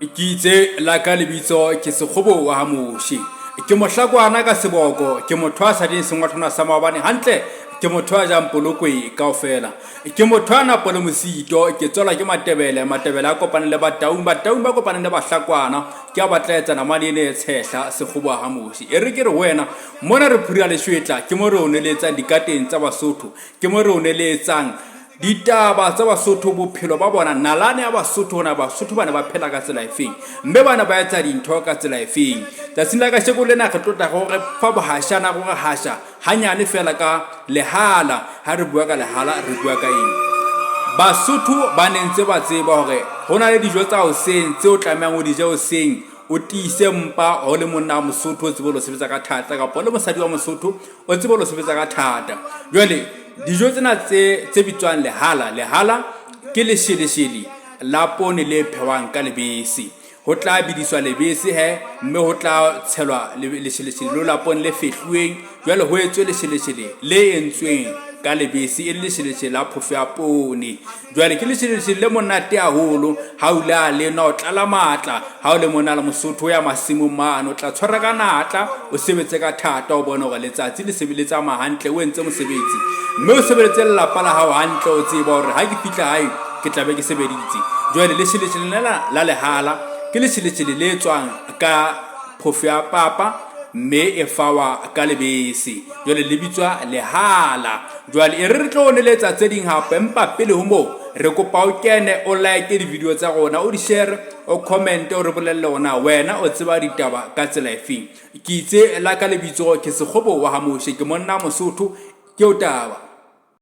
Ke itse la ka lebitso ke Sekgobo wa ha Moshe. Ke mohlakwana ka seboko, ke motho a sa jeng sengwathwana sa maobane hantle, ke motho a jang polokwe kaofela. Ke motho a napo le mosito, ke tswalwa ke Matebele, Matebele a kopaneng le Bataung, Bataung ba kopaneng le Bahlakwana, ke a ba tla etsa namane ene e tshehla, Sekgobo wa ha Moshe. E re ke re ho wena, mona re phura leshwetla, ke mo re o neletsang dikateng tsa Basotho, ke mo re o neletsang Ditaba tsa Basotho, bophelo ba bona, nalane ya Basotho, hore na Basotho ba ne ba phela ka tsela efeng, mme ba ne ba etsa dintho ka tsela efeng. Tsatsing la kasheko lena re tlo tla go re fa bohashana, go re hasha hanyane fela ka lehala. Ha re bua ka lehala, re bua ka eng? Basotho ba ne ntse ba tseba hore ho na le dijo tsa hoseng tseo tlamehang o di je hoseng, o tiise mpa ho le monna wa Mosotho o tsebe ho lo sebetsa ka thata, kapa o le mosadi wa Mosotho o tsebe ho lo sebetsa ka thata. Jwale dijo tsena tse tse bitswang lehala, lehala ke lesheleshele la poone le phehwang ka lebese. Ho tla bidiswa lebese he, mme ho tla tshelwa lesheleshele leo la poone le fehluweng. Jwale ho etswe lesheleshele le entsweng ka lebese, e le lesheleshele la phofo ya poone. Jwale ke lesheleshele le monate haholo, ha o ile a le nwa o tlala matla. Ha o le mona le Mosotho o ya masimong mane, o tla tshwara ka natla, o sebetse ka thata, o bone hore letsatsi le se le tsamaya hantle, o entse mosebetsi. Mme o sebeletse lelapa la hao hantle, o tseba hore ha ke fihla hae ke tla be ke sebeditse. Jwale lesheleshele lena la lehala ke lesheleshele le tswang ka phofo ya papa mme e fawa ka lebese. Jwale le bitswa lehala. Jwale e re re tlo o neletsa tse ding hape, empa pele ho moo re kopa o kene o like di-video tsa rona, o di share, o comment, o re bolelle hore na wena o tseba ditaba ka tsela efeng. Ke itse la ka lebitso ke Sekgobo wa ha Moshe, ke monna Mosotho, ke o taba.